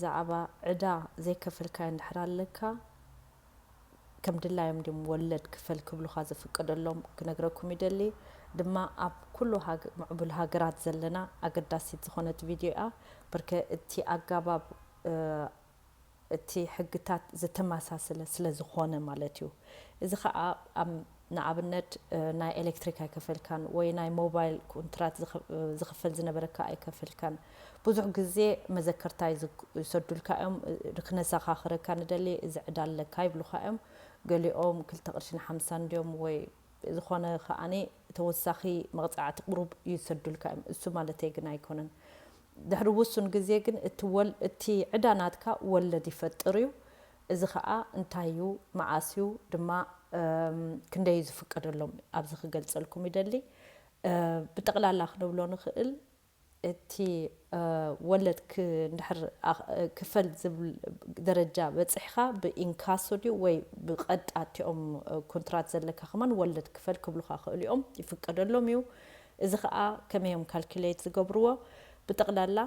ብዛዕባ ዕዳ ዘይከፈልካዮ እንድሕር ኣለካ፣ ከም ድላዮም ድም ወለድ ክፈል ክብሉኻ ዝፍቀደሎም ክነግረኩም ይደሊ። ድማ ኣብ ኩሉ ሃገ-፣ ምዕቡል ሃገራት ዘለና ኣገዳሲት ዝኾነት ቪድዮ እያ። በርከ እቲ ኣጋባብ፣ እ፣ እቲ ሕግታት ዝተመሳሰለ ስለ ዝኾነ ማለት እዩ። እዚ ኸዓ ኣብ፣ ንኣብነት፣ እ፣ ናይ ኤሌክትሪክ ኣይከፈልካን ወይ ናይ ሞባይል ኮንትራት ዝኸ-፣ ዝኸፈል ዝነበረካ ኣይከፈልካን። ብዙሕ ግዜ መዘከርታ ይዝግ-፣ ይሰዱልካ እዮም፣ እ፣ ክነዘኻኽረካ ንደሊ፣ እዚ ዕዳ ኣለካ ይብሉኻ እዮም። ገሊኦም ክልተ ቅርሽን ሓምሳን እንድዮም ወይ ዝኾነ ከዓኒ ተወሳኺ መቕጻዕቲ ቁሩብ ይሰዱልካ እዮም። እሱ ማለተይ ግን ኣይኮነን። ድሕሪ ውሱን ግዜ ግን እቲ ወል-፣ እቲ ዕዳ ናትካ ወለድ ይፈጥር እዩ። እዚ ኸዓ እንታይ እዩ፣ መዓስ እዩ፣ ድማ፣ እም፣ ክንደይ እዩ ዝፍቀደሎም ኣብዚ ክገልጸልኩም ይደሊ። እ፣ ብጠቕላላ ክንብሎ ንኽእል፣ እቲ፣ እ፣ ወለድ ክ-፣ እንድሕር ኣኽ-፣ ክፈል ዝብል ደረጃ በጺሕካ ብኢንካሶ ድዩ ወይ ብቐጥታ እቲኦም፣ እ፣ ኮንትራት ዘለካ ከማን ወለድ ክፈል ክብሉኻ ክእሉ እዮም፣ ይፍቀደሎም እዩ። እዚ ኸዓ ከመይ እዮም ካልኩሌት ዝገብርዎ? ብጠቕላላ